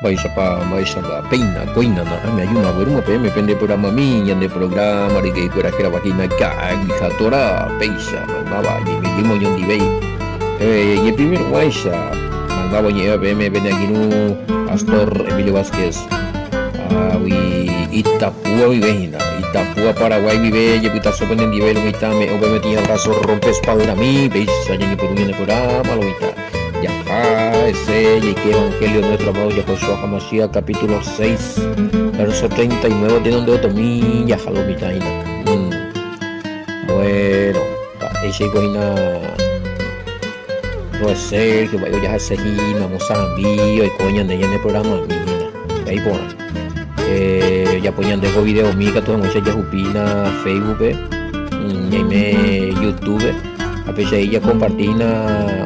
Mba'éichapa, mba'éichapa, péina, kóina, na'ãme ajúma aguerúma peẽme pende programami, ñande programa ryke'ykuéra hérava hína Ka'aguy ha Torá, péicha maymáva ñaimejýma oñondivéi. Ñepymirõguáicha, maymáva oñe'ẽva peẽme pene angirũ Pastor Emilio Vázquez, águi Itapúa guive hína, Itapúa Paraguay guive jepytaso penendive lo mitãme, opemetĩ abrazo rompe espaldami, péicha ñañepyrũ ñande programa lo mitã. Jaha hese jaike Evangelio nuestro amado Yahoshua HaMashiach capítulo 6 verso 39 tenonde otomi jaha lo mitã hína. Mm. Bueno, mba'éicha hína Roe Sergio, mba'e ojahase hína Mosambi, oiko ñande ñane programami hína. Mba'e iporã. Eh, japo ñande ko videomi katu hag̃uáicha jahupína Facebook-pe, mm, ñaime YouTube-pe. Ha péicha ahí jakomparti hína,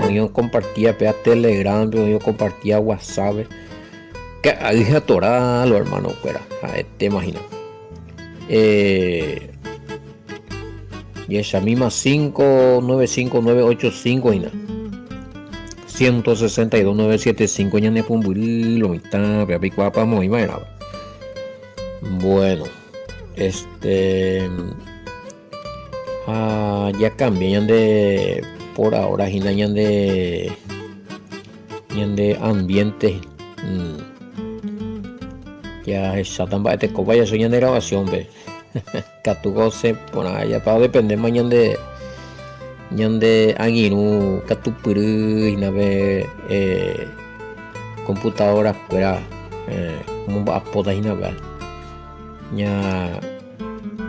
oĩ okompartía péa Telegram-pe, oĩ okompartía WhatsApp-pe. Ka'ay ha torá lo hermano-kuéra, ha'etéma hína. Eh, jahechamíma 5 9 5 9 8 5 hína. 162 975 ñane pumbyry lo mitã, péa peikuaápa moĩ va'erãva. Bueno, este Ha jakambia ñande por ahora hína ñande ñande ambiente mm. Jahecháta mba'etekópa jacho ñande grabación-pe. Katu osẽ porã japa odependéma ñande ñande angirũ katupyry hína pe eh, computadora-kuéra eh, omomba'apóta hína pe ña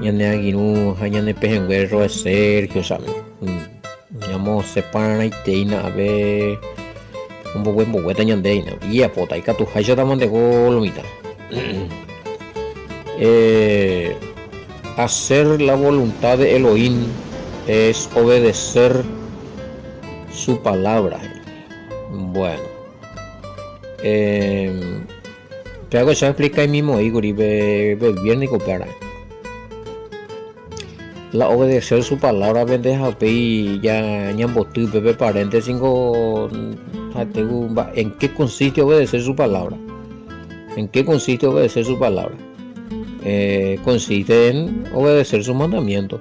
Ñane angirũ ha ñane pehẽngue Roe Sergio chami. Ñamosẽ pararãiteína ave ombogue mboguéta ñande hína. Iapóta ikatuháicha tamante ko lo mitã. Eh, hacer la voluntad de Elohim es obedecer su palabra. Bueno. Eh, Péva ko che aexplicaimimo'i kuri pe viernes ko péarã. La obedecer su palabra pende ha upéi ya ñamboty pe paréntesis niko ha'ete ku en qué consiste obedecer su palabra. En qué consiste obedecer su palabra. Eh, consiste en obedecer su mandamiento.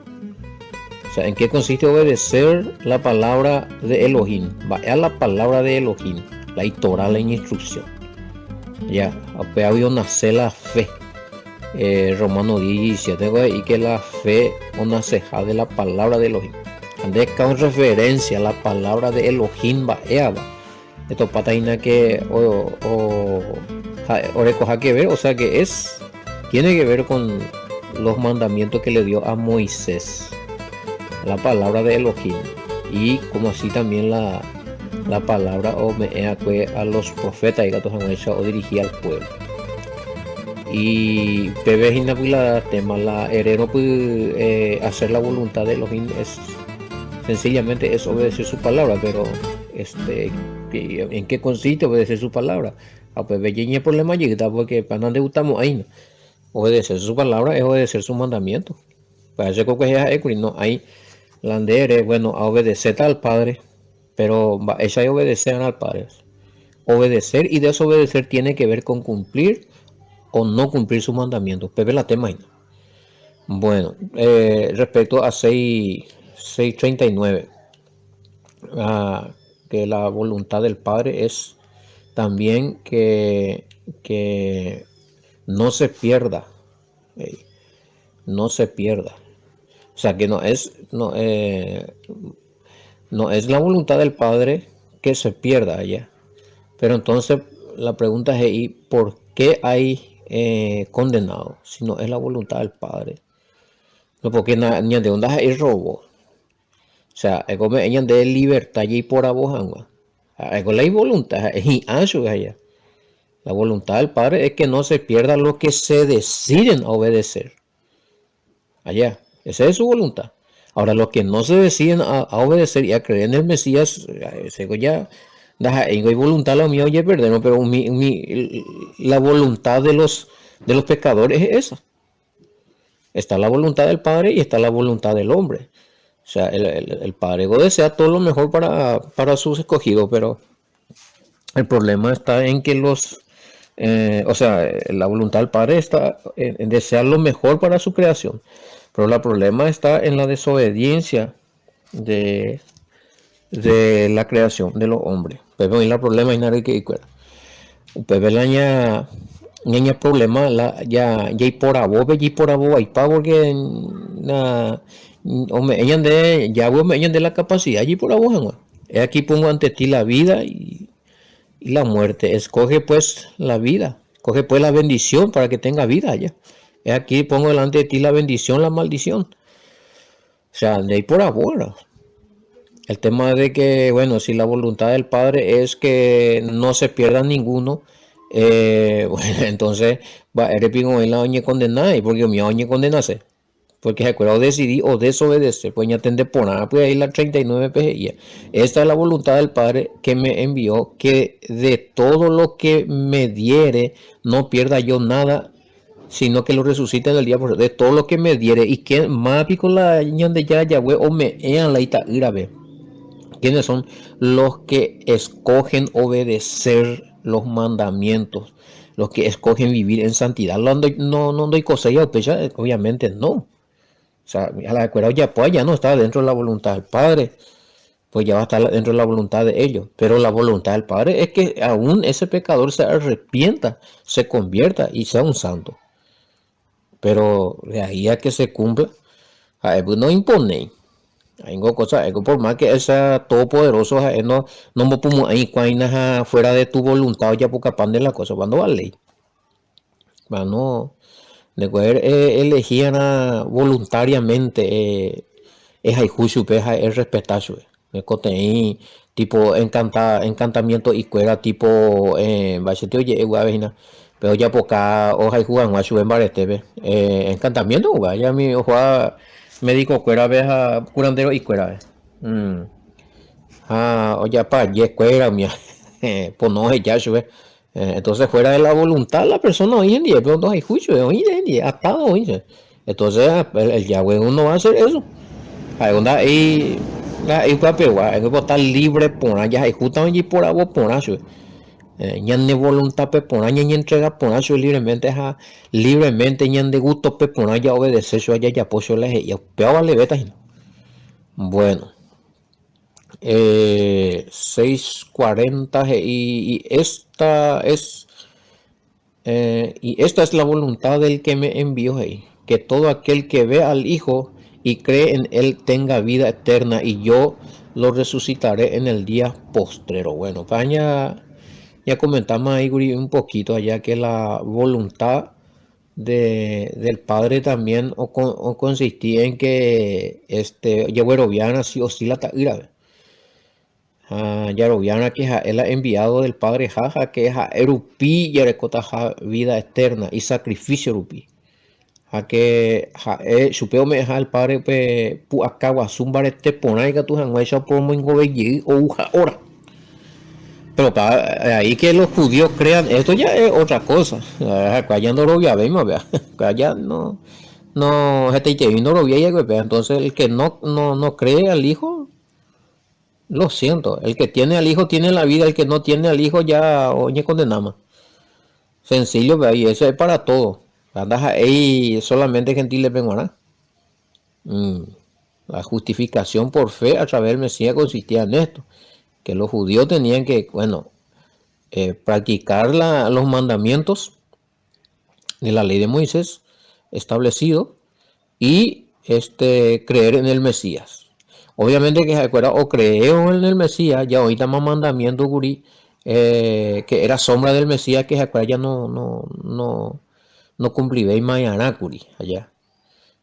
O sea, ¿en qué consiste obedecer la palabra de Elohim? Vaya la palabra de Elohim, la Torah, la instrucción. Ya, upévagui onase la fe. Eh, Romano 10, 17 he'i que la fe onaseha de la palabra de Elohim. Ha nde en referencia la palabra de Elohim mba'éva. Etopáta hína que o, o, orekoha que ver, o sea que es, tiene que ver con los mandamientos que le dio a Moisés. La palabra de Elohim. Y como así también la, la palabra ome'ẽakue a los profetas ikatu hag̃uáicha odirigi al pueblo. Y peve hína py la tema la herero py eh, hacer la voluntad de Elohim es sencillamente es obedecer su palabra, pero este ¿en qué consiste obedecer su palabra? Ha upépe jeñe problema jeyta porque pa nandegutamo'ãina. Obedecer su palabra es obedecer su mandamiento. Para che ko kuehe ha'ékuri no hay la nde ere, bueno, aobedeséta al Padre, pero mba'éicha aobedece va'erã al Padre. Obedecer y desobedecer tiene que ver con cumplir o no cumplir su mandamiento. Upépe la tema hína. Bueno, eh, respecto a 6, 6.39, ah, que la voluntad del Padre es también que, que no se pierda. No se pierda. O sea que no es, no, eh, no es la voluntad del Padre que se pierda allá. Pero entonces la pregunta es, ¿y por qué hay eh, condenado? Si no es la voluntad del Padre. No, porque ñande onda es robo. O sea, es como ñande libertad y por hag̃ua. Es la voluntad, es hi'ã allá. La voluntad del Padre es que no se pierda lo que se deciden a obedecer. Allá, esa es su voluntad. Ahora, los que no se deciden a, obedecer y a creer en el Mesías, ya hay voluntad la mía, oye, perdón, pero mi, la voluntad de los, de los pecadores es esa. Está la voluntad del Padre y está la voluntad del hombre. O sea, el, el, Padre desea todo lo mejor para, para sus escogidos, pero el problema está en que los, Eh, o sea, la voluntad del Padre está en desear lo mejor para su creación, pero la problema está en la desobediencia de, de la creación de los hombres. Upépe oĩ la problema hína ryke'ykuéra. Upépe la ña ñaña problema la ja jaiporavópe jaiporavo vaipa porque na ome'ẽ ñande Yahweh ome'ẽ ñande la capacidad jaiporavo hag̃ua. He aquí pongo ante ti la vida y la muerte. Escoge pues la vida. Escoge pues la bendición para que tenga vida allá. He aquí pongo delante de ti la bendición, la maldición. O sea, de ahí por ahora. El tema de que, bueno, si la voluntad del Padre es que no se pierda ninguno, eh, bueno, entonces, va, la oñe condenada, y porque mi oñe condenase. Porque se acuerda o decidí o desobedecer, pues ya tende por nada, pues ahí la 39 PGI. Esta es la voluntad del Padre que me envió, que de todo lo que me diere no pierda yo nada, sino que lo resucite en el día por de todo lo que me diere. Y que más pico la Ñandejára Yahweh ome'ẽa la ita'ýrape. ¿Quiénes son los que escogen obedecer los mandamientos? Los que escogen vivir en santidad. No, no, no ndoikoséi upéicha, obviamente no. O sea, a la escuela ya pues ya no está dentro de la voluntad del Padre, pues ya va a estar dentro de la voluntad de ellos. Pero la voluntad del Padre es que aún ese pecador se arrepienta, se convierta y sea un santo. Pero de ahí a que se cumpla, a él no impone. Hay cosa, por más que sea todopoderoso, no, no me pongo ahí fuera de tu voluntad, ya poca pan de la cosa, cuando va ley. Bueno, de poder eh, elegir voluntariamente eh, ehayhu chupe ha errespeta chupe. Peteĩ tipo encanta, encantamiento ikuéra tipo eh, mba'eichaite oje'e hína pe ojapoka ohayhu hag̃ua chupe mbaretépe. Eh, encantamiento upéva jami ojoa médico-kuérape ha curandero-ikuérape. Mm. Ha ojapaje kuéra umíva pono oheja chupe. Entonces fuera de la voluntad la persona oĩ hendive pero ndohayhúi chupe oĩ hendive atado oĩ chupe. Entonces el, el Yahweh no va a hacer eso. Ha'e ndaha'éi ndaha'éi upapegua, ha'e oipota libre porã jahayhúta ojeporavo porã chupe. Ñane voluntápe porã ñañentrega porã chupe libremente ha libremente ñande gustope porã jaobedece chupe jajapo chupe la he'íva. Upéva ovalevéta hína. Bueno. Eh, 6:40 he'i y esta es eh, y esta es la voluntad del que me envió he'i, que todo aquel que ve al Hijo y cree en él tenga vida eterna y yo lo resucitaré en el día postrero. Bueno, pa ya, ya comentamos ahí un poquito allá que la voluntad de, del Padre también o, o consistía en que este jagueroviána sí o sí la ta'ýra. Ha jaroviána que ha'e la enviado del Padre ha ha que ha'e rupi jarekotaha vida eterna y sacrificio rupi. Ha que ha'e chupe ome'ẽha el Padre pe pu'aka guasu mbarete porã ikatu hag̃uáicha oporomoingove jey ouha hora. Pero pa ahí que los judíos crean esto ya es otra cosa. Ha'ekuéra ya ndoroviavéima péa. Ha'ekuéra ya no no hetaitei ndoroviái va'ekue péa. Entonces el que no no no cree al hijo Lo siento, el que tiene al hijo tiene la vida, el que no tiene al hijo ya oñecondenáma. Sencillo, pe, y eso es para todo. Ndaha'éi solamente gentiles-pe g̃uarã. Mm. La justificación por fe a través del Mesías consistía en esto, que los judíos tenían que, bueno, eh, practicar la, los mandamientos de la ley de Moisés establecido y este, creer en el Mesías. Obviamente que se acuerda o creo en el Mesías, ya ahorita más mandamiento gurí, eh, que era sombra del Mesías, que se acuerda ya no, no, no, no cumplía y kuri allá.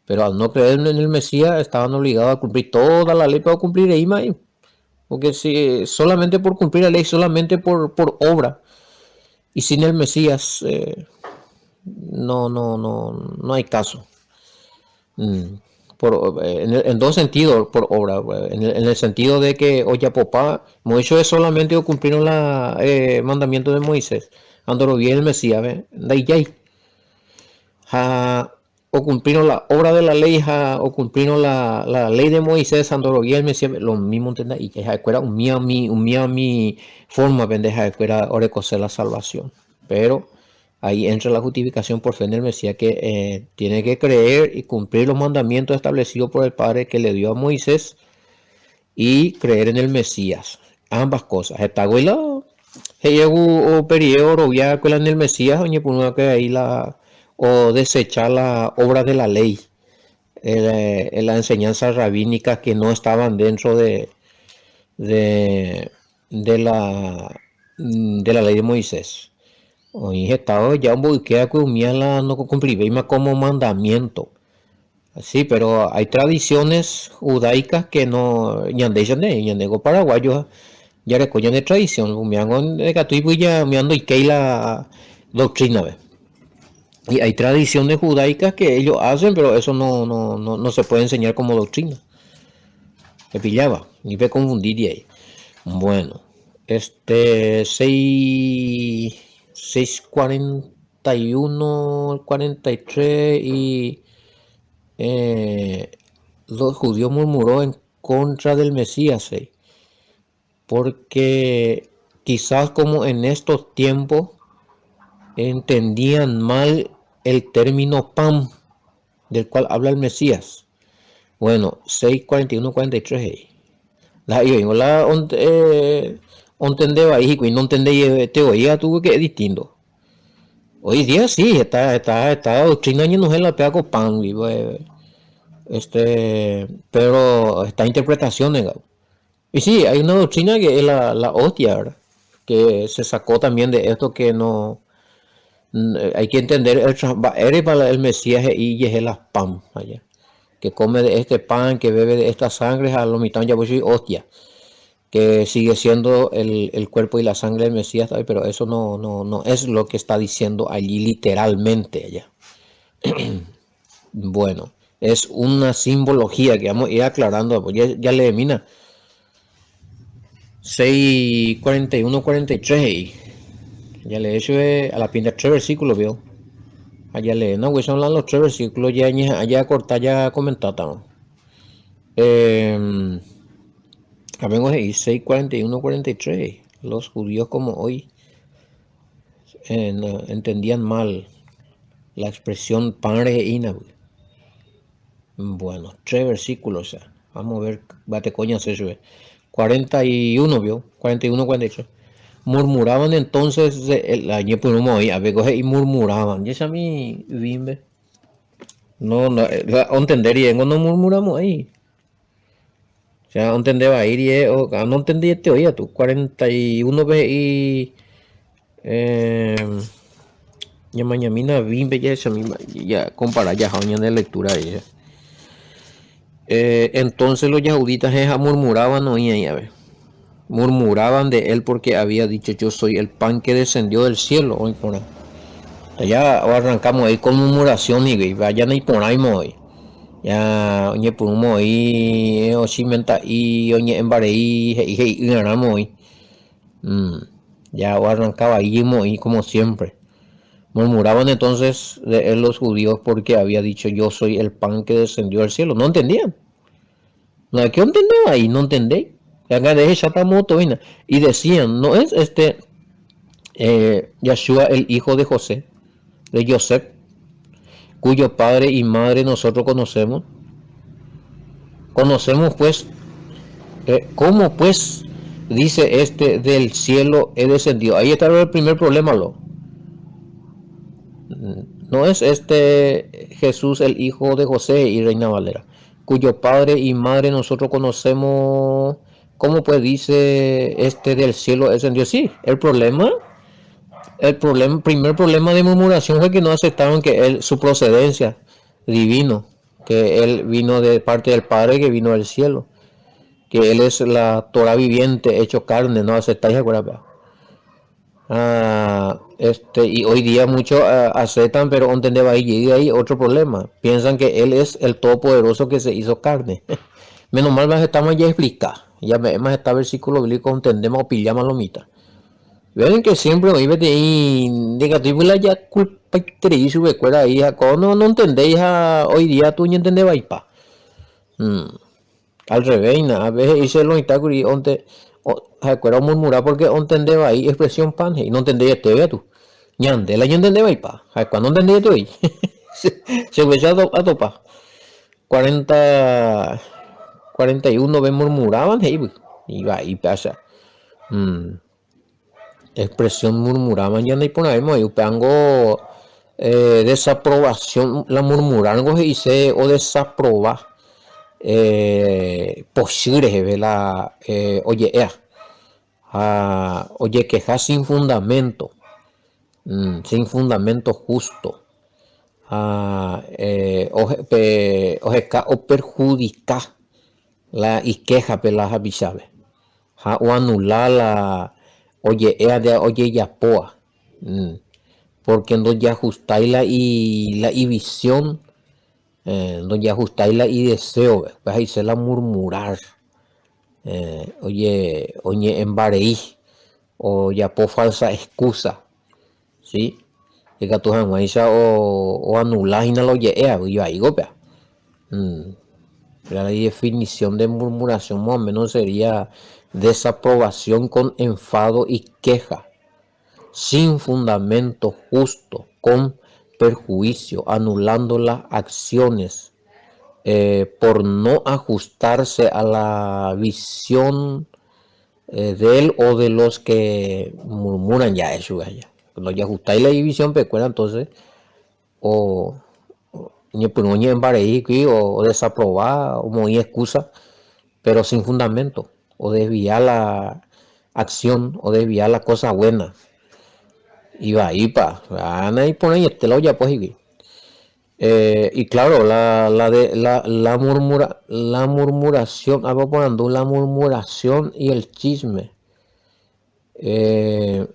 Pero al no creer en el Mesías estaban obligados a cumplir toda la ley para cumplir ahí, porque si solamente por cumplir la ley, solamente por, por obra y sin el Mesías, eh, no, no, no, no hay caso. Mm. Por, eh, en, dos sentidos por obra. En el, sentido de que ojapopa, Moisés solamente cumplieron la eh, mandamiento de Moisés. Andoroviái el Mesías, ¿ve? Ndaijái. Ha, o cumplieron la obra de la ley, ha, o cumplieron la, la ley de Moisés, andoroviái el Mesías, lo mismo entendés, y que era un mi, un mi forma pendeja era orekose la salvación. Pero Ahí entra la justificación por fe en el Mesías que eh, tiene que creer y cumplir los mandamientos establecidos por el Padre que le dio a Moisés y creer en el Mesías. Ambas cosas. Heta la he'iegu operie orovia la en el Mesías oñepyrũva'ekue ahí la o desechar la obra de la ley, eh, la enseñanza rabínica que no estaban dentro de, de, de la, de la ley de Moisés. Oĩ heta oheja omboyke'akue umía la nokumplivéima como mandamiento. Sí, pero hay tradiciones judaicas que no ñandéicha nde, ñandéko paraguayo jareko ñande tradición, umíango ndaikatúi ya umía ndoikéi la doctrina-pe. Y hay tradiciones judaicas que ellos hacen, pero eso no, no, no, no se puede enseñar como doctrina. Pepilláva, ni pe confundiri ahí. Bueno, este 6, 6.41, 43 y eh, los judíos murmuró en contra del Mesías, eh, porque quizás como en estos tiempos entendían mal el término pan del cual habla el Mesías. Bueno, 6, 41, 43. La la eh, ontendéva hikuái, nontendéi teoría tuvo que es distinto. Hoy día sí, está, está, está doctrina ñenohẽ la pea ko pan-gui, este, pero esta interpretación, y sí, hay una doctrina que es la, la hostia, ¿verdad? Que se sacó también de esto que no hay que entender el para el Mesías y es la pan allá que come de este pan, que bebe de esta sangre, a lo mitad ya voy hostia, que sigue siendo el, el cuerpo y la sangre del Mesías, pero eso no, no, no es lo que está diciendo allí literalmente allá. Bueno, es una simbología que vamos a ir aclarando, pues ya, ya le mina. 6, 41, 43. Ya le he hecho a la pinta tres versículos, veo. Allá le no, güey, son los tres versículos, ya, ya cortar, ya comentar, eh, vengo ahí, 6, 41, 43. Los judíos como hoy eh, no, entendían mal la expresión pan reina. Bueno, tres versículos, o sea, vamos a ver, bate coña se sube. 41, vio, 41, 43. Murmuraban entonces, el año por a ver, y murmuraban. Y esa mi vimbe. No, no, entender y no murmuramos ahí. O sea, entender va a ir y o no entendí este oía tú. 41 ve y eh, ñamañamina vimbe ya esa misma ya compara ya de lectura ahí. Entonces los yahuditas murmuraban oía a ver. Murmuraban de él porque había dicho yo soy el pan que descendió del cielo. Hoy por ahí. Ya arrancamos ahí con murmuración y vayan y por ahí hoy. Ya oñepyrũmo oĩ ochimenta'i oñe'ẽmbarei he'i he'i'ỹramo oĩ. Ya arrancaba ahí oĩ como siempre. Murmuraban entonces de él los judíos porque había dicho yo soy el pan que descendió del cielo. No entendían. No, ¿qué entendía ahí? No entendéis. Y decían, no es este eh, Yeshua el hijo de José, de Joseph, cuyo padre y madre nosotros conocemos. Conocemos pues, eh, ¿cómo pues dice este del cielo he descendido? Ahí está el primer problema, lo. No es este Jesús el hijo de José y Reina Valera, cuyo padre y madre nosotros conocemos. ¿Cómo pues dice este del cielo descendió? Sí, el problema, el problema, primer problema de murmuración fue que no aceptaron que él, su procedencia divino, que él vino de parte del Padre que vino del cielo, que él es la Torah viviente hecho carne, no aceptáis, acuérdate. Ah, este, y hoy día muchos ah, aceptan, pero entender ahí y ahí otro problema. Piensan que él es el todopoderoso que se hizo carne. Menos mal más estamos ya explicar. Ya más está versículo bíblico entendemos o pillamos lo mitad. Ven que siempre hoy vete y negativo la ya culpa y su ahí no no entendéis a, hoy día tú no entendés pa. Al revés, a veces hice lo y onte murmurar porque entendés ahí expresión pan y no entendéis este tú. Ñande la ñantendevaipa, ha'ekuéra nontendeiete voi. Che upéicha atopa. Cuarenta, cuarenta y uno-pe murmuraban he'ípy, ivaípe acha. Expresión murmuraban ñande iporãvéma voi, upévango desaprobación, la murmurar-ngo he'ise odesaprova pochy reheve la oje'éva. Ha ojekeha sin fundamento, sin fundamento justo, ha pe oheka operhudika la ikéhape la hapichápe, ha oanula la oje'éva térã ojejapóva, pórke ndojahustái la ivisión, ndojahustái la ideséope, upéva he'ise la murmurar. Oje oñe'ẽmbarei ojapo falsa excusa, si, ikatu hag̃uáicha oanula hína la oje'éva ivai kópea. La definición de murmuración más o menos sería desaprobación con enfado y queja, sin fundamento justo, con perjuicio, anulando las acciones por no ajustarse a la visión de él o de los que murmuran ja'e chupe aja. Ndojajustái la ivisión pekuéra entonces o ñepyrũ oñe'ẽmbarei hikuái o desaprova, omoĩ excusa, pero sin fundamento, odesvia la acción, odesvia la cosa buena. Ivaípa, naiporãiete la ojapo hikuái. Y claro, la, la, de, la, la, murmura, la murmuración, ápe oporandu, la murmuración y el chisme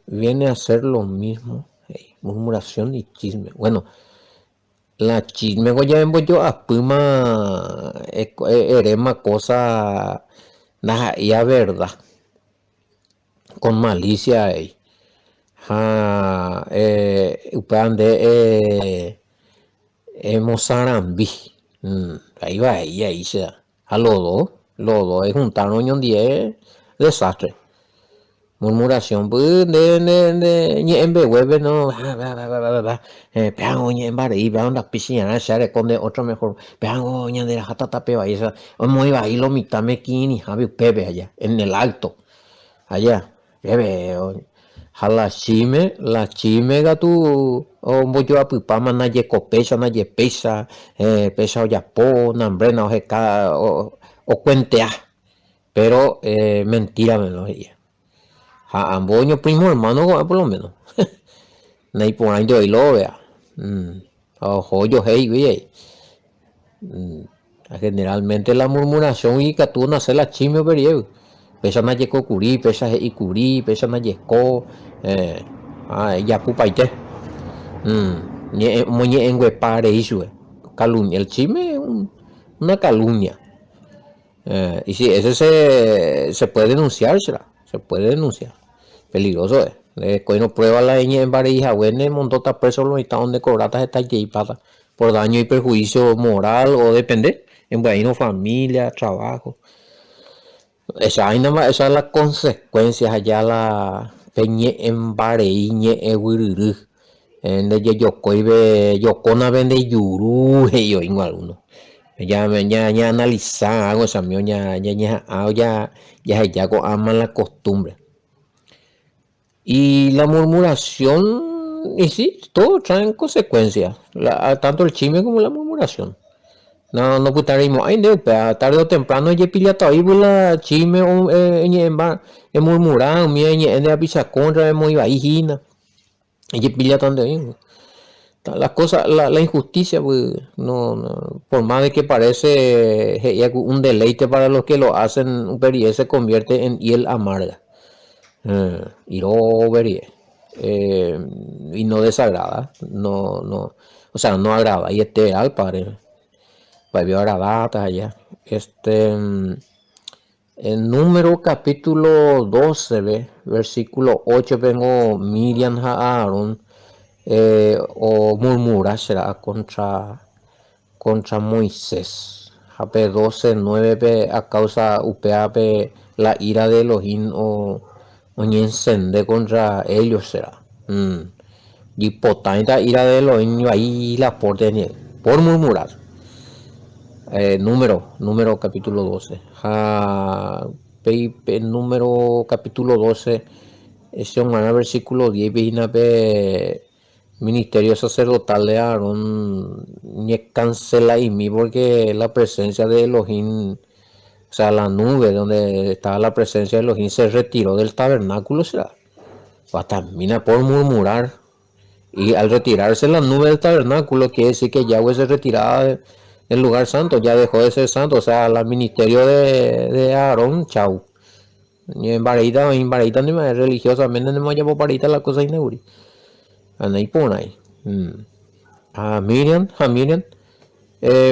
viene a ser lo mismo, murmuración y chisme. Bueno, la chisme ko ja'embojo'apýma eréma cosa ndaha'éiva verdad. Con malicia avei. Ha upéva nde emosarambi. Aivai ai che. Ha los dos, los dos ejuntárõ oñondive desastre. Murmuración py nde nde nde ñe'ẽ mbeguépe no péango oñe'ẽmbarei péango ndapichi'arã che areko nde otro mejor péango ñande raháta tape vai omoĩ vai lo mitãme kirirĩhápe upépe aja en el acto aja pépe ha la chíme la chíme katu ombojoapypáma ndaje ko péicha ndaje péicha péicha ojapo nambréna oheka okuentea Péro mentírame no he'i. Ha ambo oñoprimo hermano ko'ã por lo menos. Naiporãinte voi lo ovea. Ha oho ojohéigui jey. Ha generalmente la murmuración ikatu onase la chisme upe rire. Péicha ndajeko kuri, péicha he'i kuri, péicha ndajeko. Ha ijapupaite. Ñe'ẽ omoñe'ẽnguepa rei chupe. Calumnia, el chisme es una calumnia. Y si ese se, se puede denunciar, será, se puede denunciar. Peligroso es. Nderekóirõ prueba la eñe'ẽmbarei hague ne mondóta preso lo mitã onde cobráta heta jey plata por daño y perjuicio moral o depende embyaírõ familia, trabajo. Esa aína mba'éicha la consecuencia ha ja la pe ñe'ẽmbarei ñe'ẽguyryry Ndejejokóive jokóna pe nde juru he'i oĩngo alguno. Ñaanalisa algo chami ñañeha'ã jaheja ko'ã mala costumbre. Y la murmuración, y sí, todo traen consecuencia, tanto el chisme como la murmuración. No, ndopytareimo'ãi nde upéva, tarde o temprano ejepillata oĩvo la chisme eñe'ẽmba, emurmura umi eñe'ẽ nde rapicha kóntrape emoĩ vai hína. Ejepilláta nde oĩgui. La cosa, la, la injusticia, pues, no, no, por más de que parece he'íva ku un deleite para los que lo hacen, upe rire se convierte en hiel amarga. Iro upe rire. Y no desagrada, no, no, o sea, no agradaiete al padre. Mba'eve oagradáta aja. Este. En Número capítulo 12-pe, versículo 8-pe ngo Míriam ha Aarón omurmura che ra'a contra, contra Moisés. Ha pe 12, 9-pe a causa upévape la ira de Elohim oñencende contra ellos che ra'a. Jipotãita ira de Elohim vai la porte ni por murmurar. Eh, número, número capítulo 12. Ha pe, pe número capítulo 12, ese og̃uarã versículo 10 pe hína pe ministerio sacerdotal de Aarón ñecancela'imi porque la presencia de Elohim, o sea, la nube donde estaba la presencia de Elohim se retiró del tabernáculo, será. Termina por murmurar. Y al retirarse la nube del tabernáculo, quiere decir que Yahweh se retiraba del lugar santo, ya dejó de ser santo. O sea, el ministerio de Aarón, chau. Ñembareíta, imbareíta ni más religiosamente ni más pareíta la cosa ineguri. Anai por ahí. A Miriam, a Miriam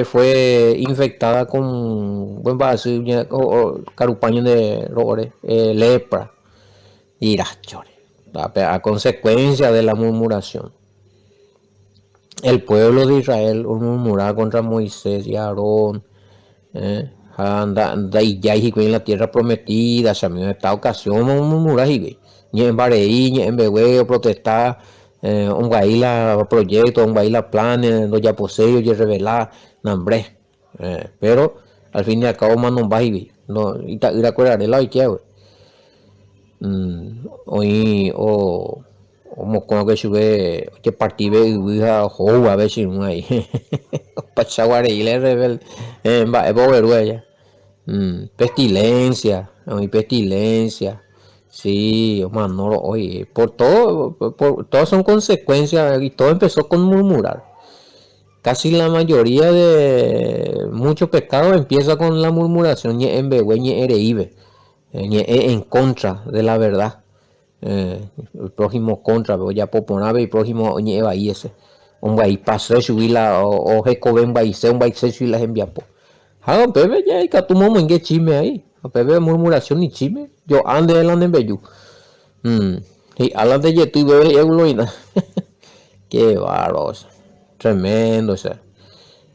fue infectada con buen o carupaño de roore, lepra. Irachore. A consecuencia de la murmuración. El pueblo de Israel murmuraba contra Moisés y Aarón. Ndaijái hikuái en la tierra prometida. En esta ocasión murmurar hikuái. Ñe'ẽmbarei, ñe'ẽmbegue, oprotesta, ombyai la proyecto, ombyai la planes, ndojaposéi, ojerrevela, nambre. Pero al fin y al cabo omanomba hikuái. No, ita'yrakuérare la oikéagui. Oĩ o omokõakue chupe ojepartíve yvy ha ohóvape chirũ ahí. Opachaguarei la rebelde. Mba'épa ogueru aja. Pestilencia, oĩ pestilencia. Sí, omano ro'ói. Por todo, por, todas son consecuencias y todo empezó con murmurar. Casi la mayoría de muchos pecados empieza con la murmuración, ñe'ẽmbegue, ñe'ẽreíve, ñe'ẽ en contra de la verdad. El prójimo contra, ojapo porãve y prójimo ñe'ẽ vai ese. Ombyaipase chugui la ohekove mbyaise, ombyaise chugui la hembiapo. Ha upépe ja ikatu momoinge chisme ahí. Upépe murmuración ni chisme. Jo'a nde la nembeju. Hi'ála nde jety upépe hi'éguloína. Qué bárbaro. Tremendo, o sea.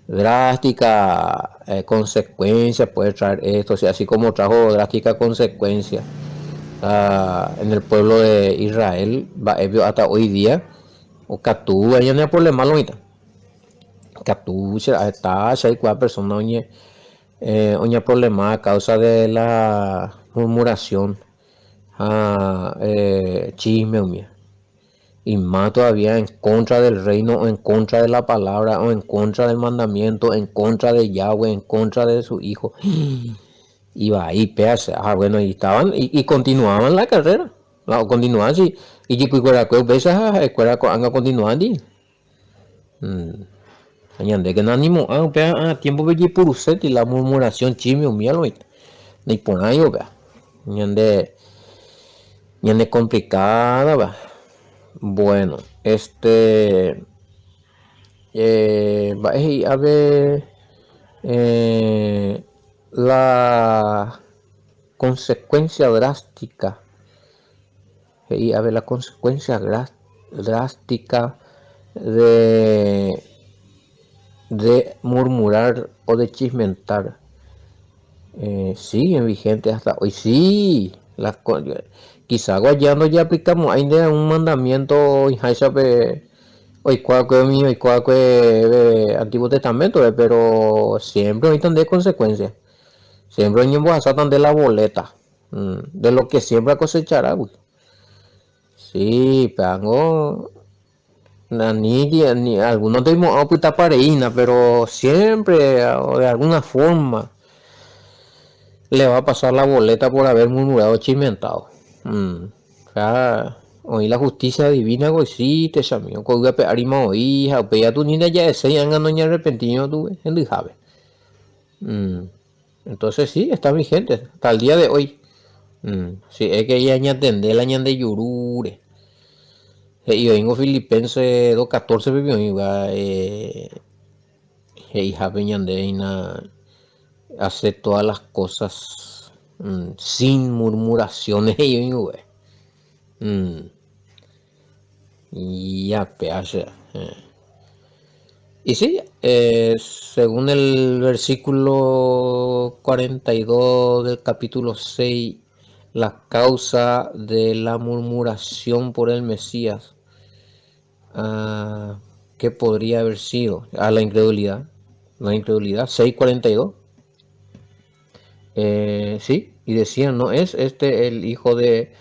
Drástica consecuencia puede traer esto, o sea, así como trajo drástica consecuencia en el pueblo de Israel, hasta hoy día, okatu ñane problema loĩta. Katu está chaikuaa persona oñe oña problema a causa de la murmuración ha chisme umía. Y más todavía en contra del reino, o en contra de la palabra, o en contra del mandamiento, en contra de Yahweh, en contra de su hijo. Iba ahí, pese, ah, bueno, y estaban, y continuaban la carrera. La, continuaban, sí. Y jipykuerakue upéicha ha'ekuéra ko'ág̃a continuandi. Ñande nanimo'ã upéva tiempo-pe jepuruséti la murmuración chisme umía loĩta. Naiporãi upéva. Ñande ñane complicada va. Bueno, este mba'e he'i ave la consecuencia drástica he'i ave la consecuencia drástica de murmurar o de chismentar siguen vigentes hasta hoy. Sí, las quizá guayá ndojeaplikamo'ãi nde un mandamiento oĩháichape oikuaakue umi oikuaakue Antiguo Testamento pero siempre oĩta nde consecuencia. Siempre oñembohasáta nde la boleta de lo que siembra cosechará. Sí, peango ni, ni algunos ndoimo'ã opytapareína, pero siempre o de alguna forma le va a pasar la boleta por haber murmurado chismentado. O sea, oĩ la justicia divina sí, te chamío, ko ygape árima oĩ ha upéi atu ni ndaja'eséi ág̃a noñearrepentíro tuve hendyhápe. Entonces sí, está vigente hasta el día de hoy. Si es que ella ñatende la ñande jurúre. He'i oĩngo Filipenses 2.14 pe oĩva he'ihápe ñande hína hace todas las cosas sin murmuraciones he'i oĩngo. Ya, pe, Y sí, según el versículo 42 del capítulo 6, la causa de la murmuración por el Mesías fue Ah, ¿qué podría haber sido? A la incredulidad. La incredulidad, 6.42. Eh, sí, y decían, ¿no es este el hijo de,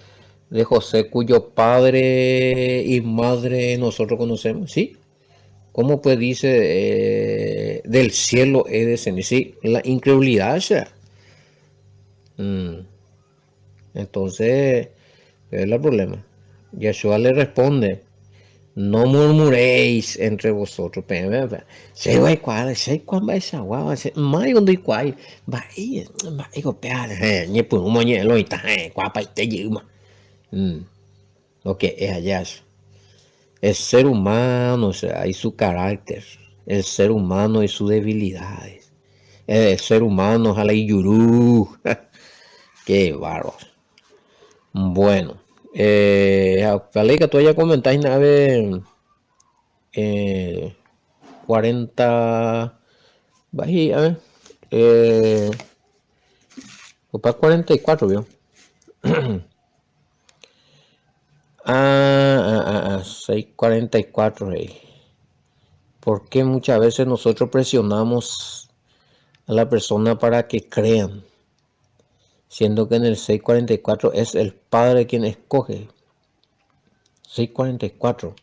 de José cuyo padre y madre nosotros conocemos? Sí. ¿Cómo pues dice eh, del cielo he descendido? Sí, la incredulidad, o sea. Mm. Entonces, es el problema. Yeshua le responde, no murmuréis entre vosotros. Che vaikuaa, che aikuaa mba'eichagua, che máviko ndoikuaái, mba'e, mba'éiko péva ñepyrũma oñe'ẽ lo mitã ha'ekuaapaite jeýma. Lo que es allá. El ser humano, o sea, y su carácter, el ser humano y sus debilidades, el ser humano, ojalá ijuru. Qué bárbaro. Bueno, eh, ha ikatu añakomenta hína ave eh, 40, mba'e he'i ave, eh, opa 44 vio. Ah, ah, ah, ah, 6:44 he'i. ¿Por qué muchas veces nosotros presionamos a la persona para que crean? Siendo que en el 6:44 es el Padre quien escoge. 6:44.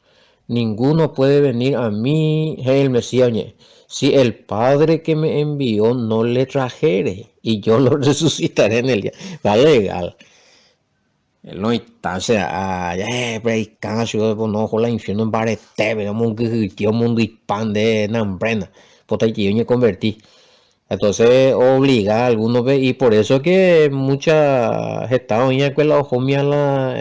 Ninguno puede venir a mí, he'i el Mesías oñe'ẽ, si el Padre que me envió no le trajere, y yo lo resucitaré en el día. Va legal. No está, o sea, predican chupe oho la infierno mbaretépe, omongyhyje, omondyipa nde nambrena, potaitei oñekonverti. Entonces obliga a algunos pe y por eso que mucha heta oĩ va'ekue la ohómi a la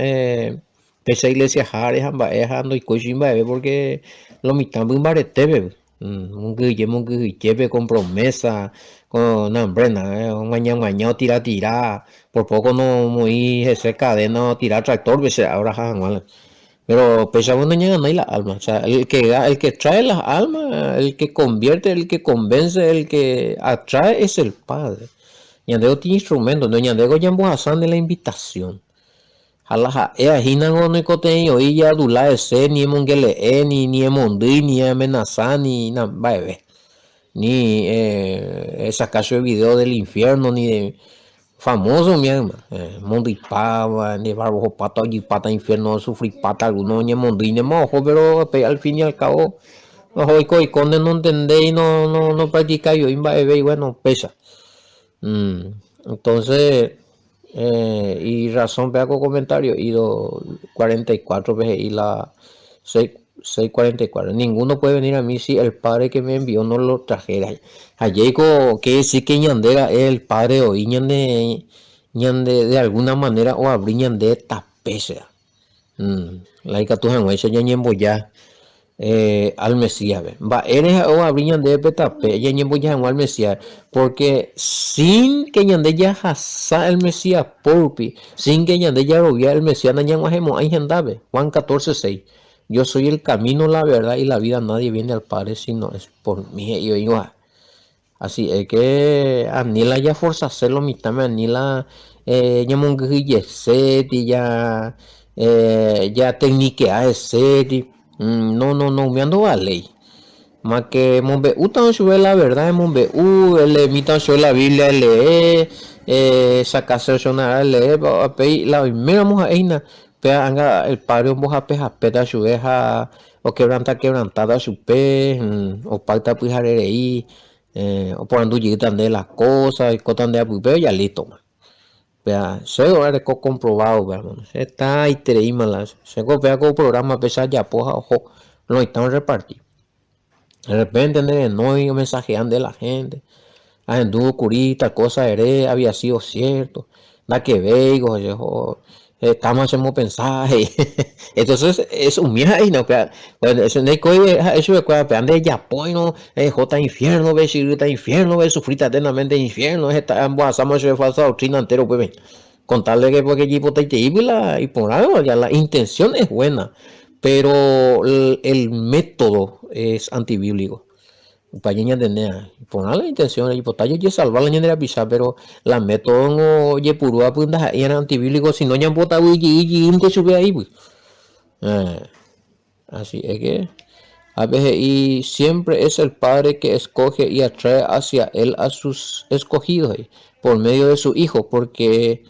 péicha iglesia háre ha mba'e ha ndoikói chugui mba'eve porque lo mitã mymbaretépe mongyhyje mongyhyjépe con promesa con nambrena omaña maña otira tira por poco no omoĩ hese cadena otira tractor-pe che oraha hag̃ua la Pero péicha voi noñeganái la alma, o sea, el que, el que trae las almas, el que convierte, el que convence, el que atrae es el Padre. Ñande otĩ instrumento, no ñandéko ñambohasánte la invitación. Ha la ha'éva hínango noikotevẽi oĩ jadula hese, ni emongele'e, ni ni emondýi, ni eamenasa, ni mba'eve. Ni esaka chupe video del infierno, ni Famoso umi yma, mondyipáva, nde barba ohopáta ojypáta infierno osufripáta alguno oñemondýinema oho pero upéi al fin y al cabo oho oiko oikónte nontendéi no no no practicái voi mba'eve y bueno upéicha. Entonces y razón péva ko comentario ido 44 pe he'i la seis 6:44 Ninguno puede venir a mí si el Padre que me envió no lo trajera. Ha jeiko quiere decir que ñande ra'e el Padre oĩ ñande ñande de alguna manera oabri ñande tape sea. La ikatu hag̃uáicha ñañemboja eh, al Mesías-pe. Mba'ére ha'e oabri ñandéve pe tape ñañemboja hag̃ua al Mesías-pe? Porque sin que ñande jahasa el Mesías pórupi, sin que ñande jarovia el Mesías nañag̃uahẽmo'ãi hendápe. Juan 14, 6. Yo soy el camino, la verdad y la vida, nadie viene al Padre sino es por mí, he'i oĩva. Así es que ani la jaforzase lo mitãme, ani la ñamongyhyjeséti, ja jatecniquea heséti, no, no, no, umíva ndovaléi. Más que emombe'útava chupe la verdad, emombe'u, eleemítava chupe la Biblia, elee, esakase ocho'onarã elee, upéi la oiméramo ha'e hína Péva anga el Padre ombohape hapéta chupe ha okevranta kevrantáta chupe, opáyta pyhare rei, oporandu jeýta nde la kósa, oikóta nde apype, ja lístoma. Péva che areko komprovádo upéva hermano, hetaitereíma la chéko upéva ko prográmape che ajapo ha oho lo mitã orreparti. De repente nerenói omensahea nde la hénte, ahendu kuri tal kósa ere había sido cierto, ndakevéiko che hetáma chemopensa he'i. Entonces es umi ha'e hína upéva, bueno che ndaikói ha'e chupekuéra upéva ndejapóirõ rehóta infiérnope, chyrýta infiérnope, esufríta eternamente infierno, heta ambohasáma chupe falsa doctrina entero upépe. Con tal de que porque jeipotaiteígui la iporãva, ya la intención es buena, pero el método es antibíblico. Upe aña ñantendéva, iporã la intención, jaipota jajesalva la ñande rapicha, pero la método ngo ojepurúva py ndaha'éi antibíblico, sino ñambotavy jey jeýnte chupe aípy. Así es que ápe he'i siempre es el Padre que escoge y atrae hacia él a sus escogidos, he'i, por medio de su Hijo, porque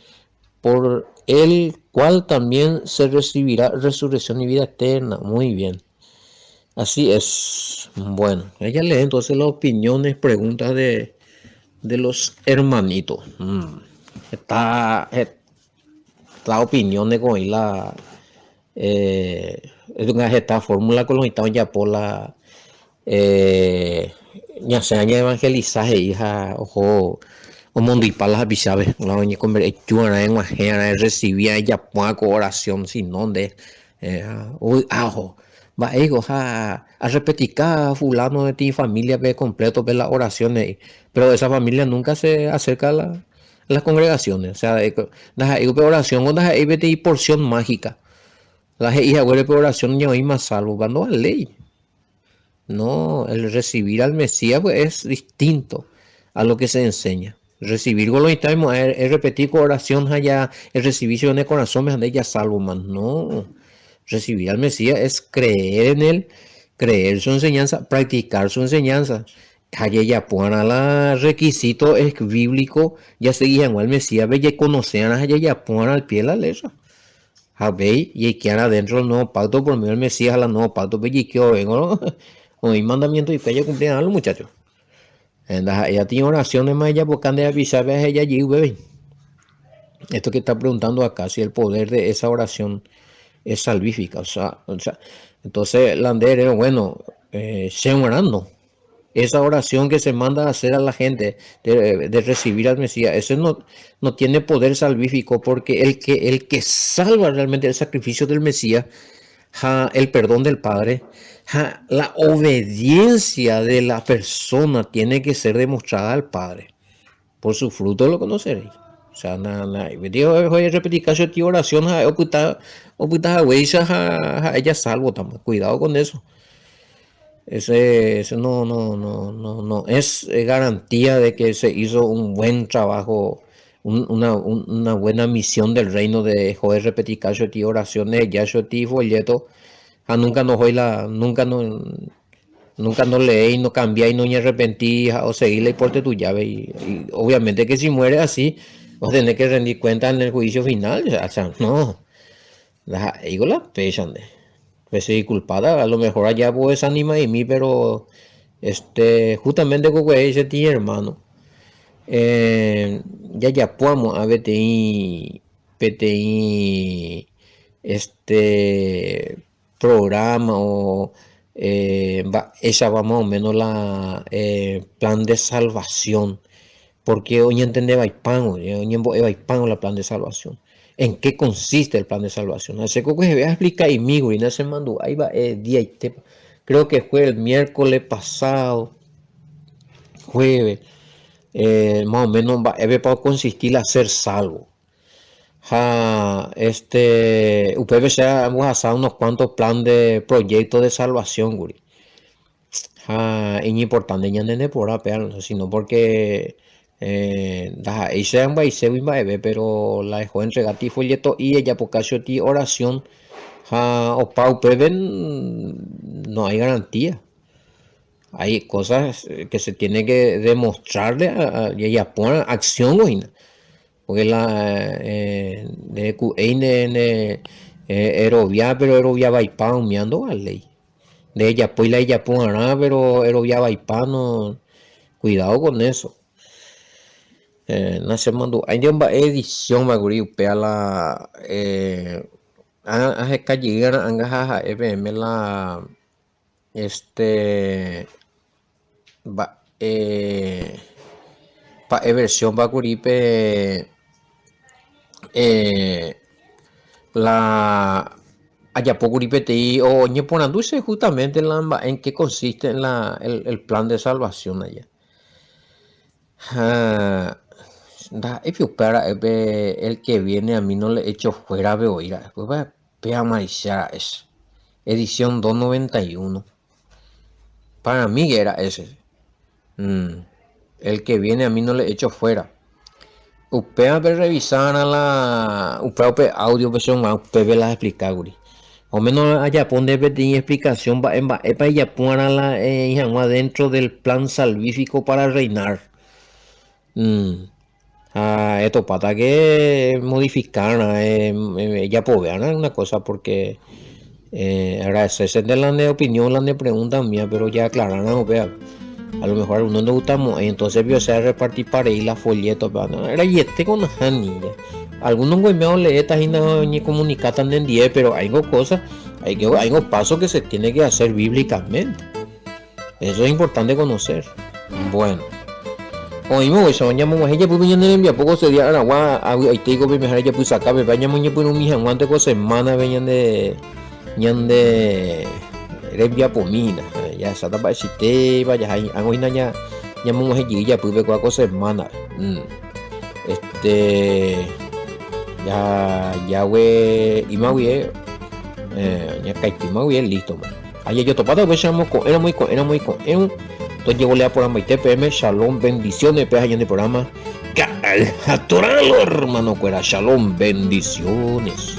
por el cual también se recibirá resurrección y vida eterna. Muy bien. Así es. Bueno, ella lee entonces las opiniones, preguntas de, de los hermanitos. Mm. Está, heta opinión de oĩ la eh, heta fórmula ko lo mitã ojapo la eh, ñasẽ añaevangelisa he'i ha oho omondypa la hapichápe, la oñekonverti'arã eg̃uahẽ'arã erresivi'arã ejapo'arã ko oración sino nde ovy'a oho. Mba'éiko ha arrepetika fulano peteĩ familiape completo-pe la oración he'i, pero esa familia nunca se acerca a la las congregaciones, o sea, ndaha'éi upe oración ko ndaha'éi peteĩ porción mágica, la he'i haguére pe oración ñaoĩma salvo, pa ndovaléi. No, el recibir al Mesías pues es distinto a lo que se enseña. Recibir ko lo mitã oimo'ã errepeti ko oración ha ja errecibi chupe ne korasõme ha nde ja salvo ma. No, recibir al Mesías es creer en él, creer su enseñanza, practicar su enseñanza. Ha jajapo'arã la requisito es bíblico jasegi hag̃ua el Mesías-pe jaikonose'arã ha jajapo'arã al pie de la letra. Ha upéi jaike'arã dentro del nuevo pacto por medio del Mesías ha la nuevo pacto-pe jaike ovéngorõ oĩ mandamiento hikuái jakumpli'arã lo muchacho. Ndaha'éi atĩ oración-ma ejapoka nde rapichápe aheja jey upépe. Esto que está preguntando acá, si el poder de esa oración es salvífica. O sea, o sea, entonces la nde erérõ, bueno, eh, che g̃uarã no. Esa oración que se manda a hacer a la gente de, de recibir al Mesías, ese no, no tiene poder salvífico porque el que, el que salva realmente el sacrificio del Mesías, ja, el perdón del Padre, ja, la obediencia de la persona tiene que ser demostrada al Padre. Por su fruto lo conoceréis. O sea, na, na, repetir ti oración ha opyta, opyta haguéicha ha, ha ella salvo tama. Cuidado con eso. Ese, ese no, no, no, no, no es garantía de que se hizo un buen trabajo, un, una, un, una buena misión del reino de joder repetir ti oraciones, ya ti folleto, ha nunca no la, nunca no, nunca no leí, no cambié y no me arrepentí o seguí la porte tu llave y, y obviamente que si muere así vas a tener que rendir cuenta en el juicio final, o sea, no, digo la pecha, pues disculpada, a lo mejor allá pues desanima de mí, pero este, justamente con que dice ti hermano, eh, ya ya podamos a peteĩ peteĩ este programa o eh, mba'éichapa más o menos la eh, plan de salvación, porque oñentende vaipángo, oñembo'e vaipángo la plan de salvación. ¿En qué consiste el plan de salvación? Hace poco se voy a explicar y mi güey, no se mandó, ahí va el día y te, creo que fue el miércoles pasado, jueves, eh, más o menos va, va a consistir a ser salvo. Ha, este, upépe che ambohasa unos cuantos plan de proyecto de salvación kuri. Ha iñimportante ñane porã péva, sino porque eh, ndaha'éi che ambyaiségui mba'eve, pero la dejó entregar ti folleto'i ejapoka choti oración ha opa upépe no hay garantía. Hay cosas que se tiene que demostrarle a, a jajapóva acción hína. Porque la eh, ndeku'éi nde nde erovia pero erovia vaipa umía ndovaléi. Ndejapói la ejapo'arã pero erovia vaipa no, cuidado con eso. Eh, nachemandu'ái nde mba'e edición kuri upéva la eh, aheka jey ra'anga ha ha'e peẽme la este mba'e mba'e versión pa kuri pe eh, la ajapo kuri peteĩ oñeporandu che justamente la mba'e en qué consiste en la el, el plan de salvación allá. Ha ndaha'éi upéva ra'e pe el que viene a mí no le echo fuera pe voi ra'e upéva péva marichára ra'e che edición 291 para mí que era ese mm, el que viene a mí no le echo fuera upéva pe revisarã la upéva upe audio pe che upépe la explica kuri. O menos ajapo nde peteĩ explicación mba'e mba'épa ijapu'arã la eĩ hag̃ua dentro del plan salvífico para reinar. Mm. Ha etopáta que modificarã, ejapove'arã alguna cosa porque eh, agradecerse de la ne opinión, la ne pregunta mía, pero ya aclararã upéva. A lo mejor alguno ndogustamo'ãi, entonces o sea repartipa rei la folleto, pero no, reiete ko nahániri. Alguno oime oleéta hína oñecomunicáta nendie, pero hay cosa, hay, hay paso que se tiene que hacer bíblicamente. Eso es importante conocer. Bueno. Oĩvo upéicha ñamog̃uahẽ japype ñane rembiapo ko sería aragua avy'aitéiko peimeháre japysaka pepe ñamoñepyrũmi hag̃uánte ko semana-pe ñande ñande rembiapomi hína. Jahecháta mba'eichaitépa jaha hi'ág̃o hína ñamog̃uahẽ jey japýpe kóa ko semana-pe. Mm. Este ja jague ima guive eh, ñakaitýma guive listo-ma. Ha jajotopáta upéicharamo ko'ẽramo iko'ẽramo iko'ẽvo, tojevolea porãmbaite peẽme, Shalom, bendiciones, péva ñande programa Ka'ay ha Toralo, hermano-kuéra, Shalom, bendiciones.